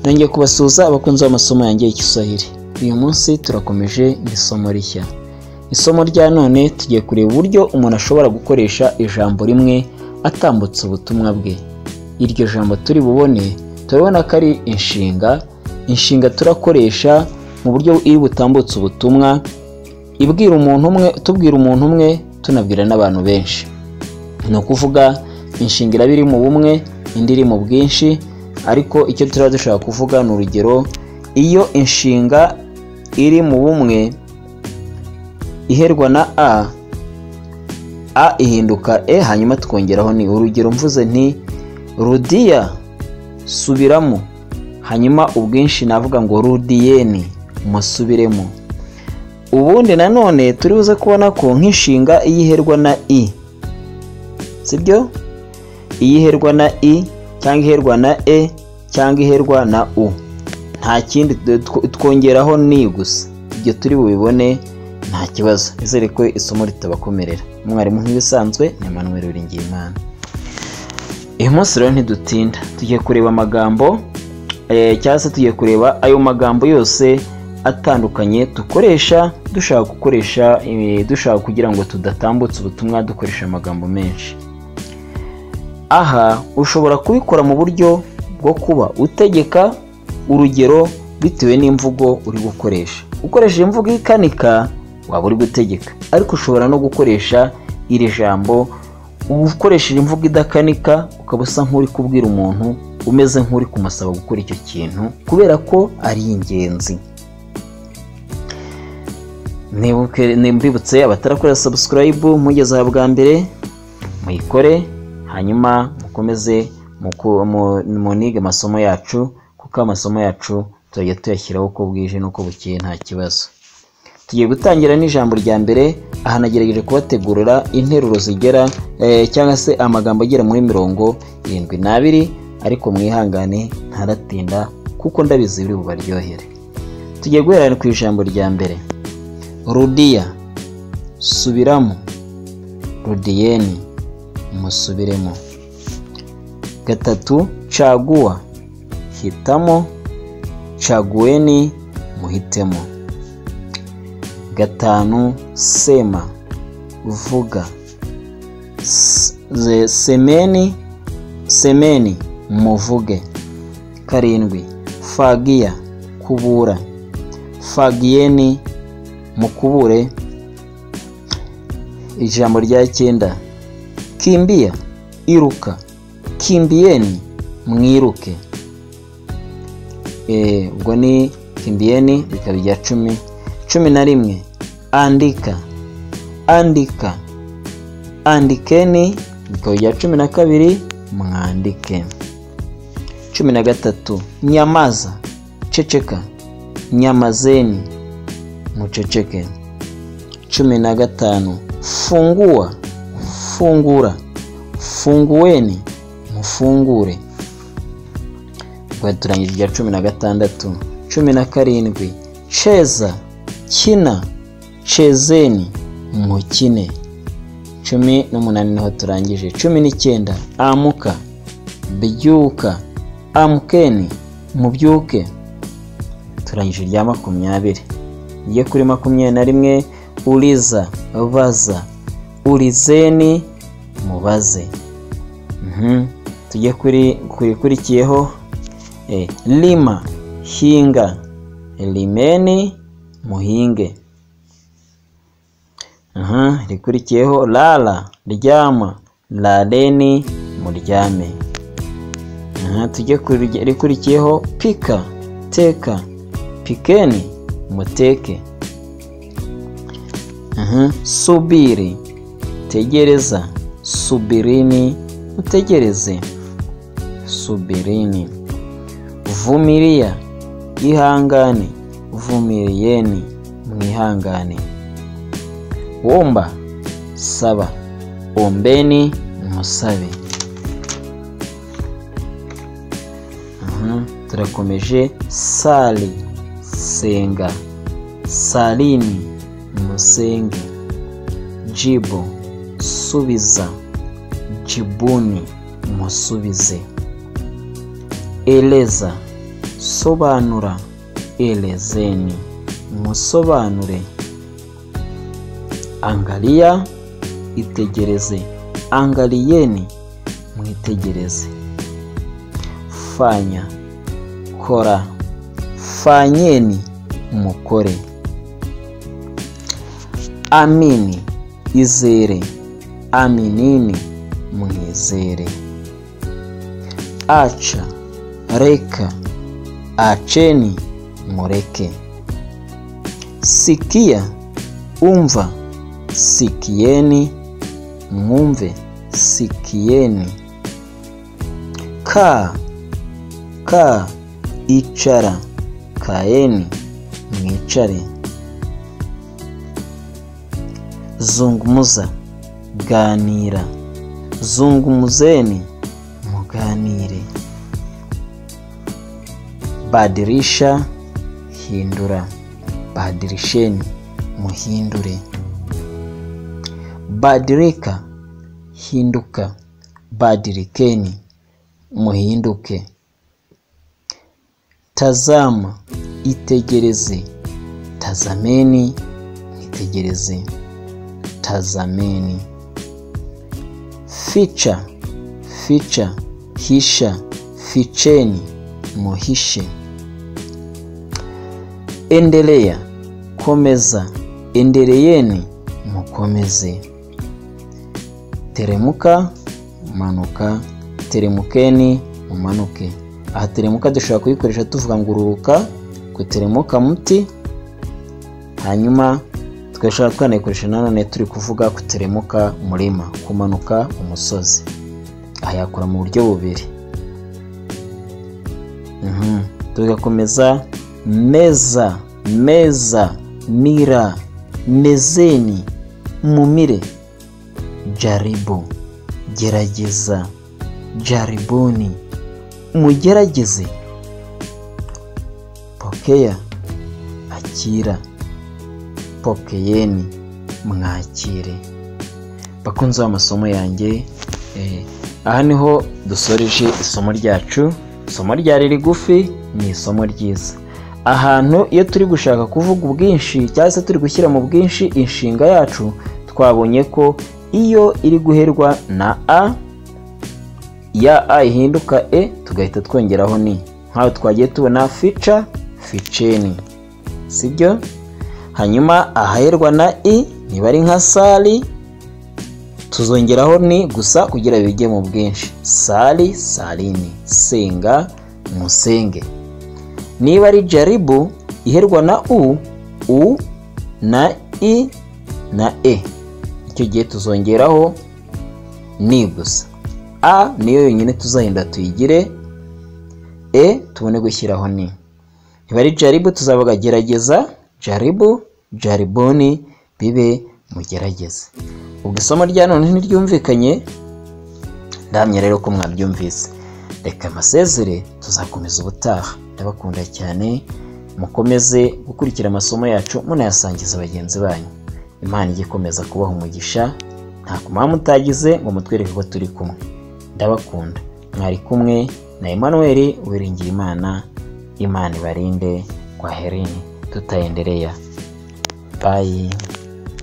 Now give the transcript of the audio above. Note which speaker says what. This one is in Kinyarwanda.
Speaker 1: Nongeye kubasuhuza abakunzi b'amasomo yanjye y'Igiswahili. Uyu munsi turakomeje isomo rishya. Isomo rya none tugiye kureba uburyo umuntu ashobora gukoresha ijambo rimwe atambutse ubutumwa bwe. Iryo jambo turi bubone turabona ko ari inshinga, inshinga turakoresha mu buryo iri butambutse ubutumwa, ibwira umuntu umwe, tubwira umuntu umwe, tunabwira n'abantu benshi. Ni ukuvuga inshinga iraba iri mu bumwe, indi iri mu bwinshi, ariko icyo turaba dushaka kuvuga ni urugero, iyo inshinga iri mu bumwe iherwa na a ihinduka e, hanyuma tukongeraho ni. Urugero mvuze nti rudiya subiramo, hanyuma ubwinshi navuga ngo rudiyeni musubiremo. Ubundi nanone turi buze kubona ko nk'inshinga iyiherwa na i, sibyo? Iyiherwa na i cyangwa iherwa na e cyangwa iherwa na u, nta kindi twongeraho ni gusa. Ibyo turi bubibone nta kibazo. Nizere ko isomo ritabakomerera. Umwarimu nk'ibisanzwe ni Emmanuel Uwiringiyimana. Uyu munsi rero ntidutinda, tugiye kureba amagambo cyangwa se tugiye kureba ayo magambo yose atandukanye dukoresha dushaka gukoresha dushaka kugira ngo tudatambutse ubutumwa dukoresha amagambo menshi. Aha ushobora kubikora mu buryo bwo kuba utegeka, urugero bitewe n'imvugo uri gukoresha. Ukoresheje imvugo ikanika waba uri gutegeka, ariko ushobora no gukoresha iri jambo ukoresheje imvugo idakanika, ukaba usa nk'uri kubwira umuntu umeze nk'uri kumusaba gukora icyo kintu kubera ko ari ingenzi. Mbibutse abatarakora subscribe mugeze aha bwa mbere muyikore, hanyuma mukomeze munige amasomo yacu, kuko amasomo yacu tujya tuyashyiraho uko bwije n'uko bukeye nta kibazo. Tugiye gutangira n'ijambo rya mbere. Aha nagerageje kubategurira interuro zigera cyangwa se amagambo agera muri 72, ariko mwihangane ntaratinda kuko ndabizi biri bubaryohere. Tugiye guhera ku ijambo rya mbere, rudiya subiramo, rudiyeni musubiremo. Gatatu, caguwa hitamo, caguweni muhitemo. Gatanu, sema vuga, semeni semeni muvuge. Karindwi, fagiya kubura, fagiyeni mukubure. Ijambo rya cyenda, kimbia iruka, kimbieni mwiruke. Ubwo ni kimbieni bikaba irya 10. 11, andika andika, andikeni bikaba irya 12, mwandike. 13, nyamaza ceceka, nyamazeni muceceke. 15, fungua fungura, funguweni mufungure. Ubwo turangije irya 16. 17, cheza kina, chezeni mukine. 18 niho turangije. 19, amuka byuka, amukeni mubyuke. Turangije irya 20. Ngiye kuri 21, uliza baza, urizeni mubaze. Tujye kuri kurikurikiyeho, lima hinga, limeni muhinge. Rikurikiyeho lala ryama, laleni muryame. Tujye kuri rikurikiyeho pika teka, pikeni muteke. Subiri tegereza, subirini mutegereze, subirini. Vumilia ihangane, vumiliyeni mwihangane. Omba saba, ombeni musabe. Turakomeje, sali senga, salini musenge. Jibu subiza, jibuni musubize. Eleza Sobanura, elezeni, musobanure. Angalia, itegereze. Angalieni, mwitegereze. Fanya, kora. Fanyeni, mukore. Amini, izere. Aminini, mwizere. Acha, reka. Acheni, mureke. Sikia, umva. Sikieni, mwumve. Sikieni. Ka, ka, icara. Kaeni, mwicare. Zungumuza, ganira. Zungumuzeni, muganire. Badirisha, hindura. Badirisheni, muhindure. Badirika, hinduka. Badirikeni, muhinduke. Tazama, itegereze. Tazameni, mwitegereze. Tazameni. Ficha, ficha, hisha. Ficheni, muhishe. Endelea, komeza. Endeleeni, mukomeze. Teremuka, manuka. Teremukeni, mumanuke. Aha teremuka dushobora kuyikoresha tuvuga ngo ururuka, kuteremuka muti, hanyuma tugashobora twanayikoresha nanone turi kuvuga kuteremuka murima, kumanuka umusozi. Aha yakora mu buryo bubiri. Tugakomeza meza, meza, mira, mezeni, mumire. Jaribu, gerageza. Jaribuni, mugerageze. Pokea, akira. Pokeyeni, mwakire. Bakunzi b'amasomo yanjye, aha niho dusoreje isomo ryacu. Isomo ryari rigufi, ni isomo ryiza. Ahantu iyo turi gushaka kuvuga ubwinshi cyangwa se turi gushyira mu bwinshi inshinga yacu, twabonye ko iyo iri guherwa na a, ya a ihinduka e, tugahita twongeraho ni. Nkaho twagiye tubona fica, ficeni, sibyo? Hanyuma ahaherwa na i, niba ari nka sali, tuzongeraho ni gusa kugira bijye mu bwinshi. Sali, salini. Senga, musenge. Niba ari jaribu, iherwa na u, u na i na e, icyo gihe tuzongeraho ni gusa. A niyo yonyine tuzahindura tuyigire e, tubone gushyiraho ni. Niba ari jaribu tuzavuga gerageza, jaribu, jaribuni, bibe mugerageze. Ubwo isomo rya none ntiryumvikanye, ndahamya rero ko mwabyumvise. Reka amasezere, tuzakomeza ubutaha. Ndabakunda cyane, mukomeze gukurikira amasomo yacu munayasangiza bagenzi banyu. Imana ijye ikomeza kubaha umugisha, nta kumama mutagize ngo mutwereke ko turi kumwe. Ndabakunda. Mwari kumwe na Emmanuel Uwiringiyimana. Imana ibarinde. Kwaherini, tutaendelea. Bye.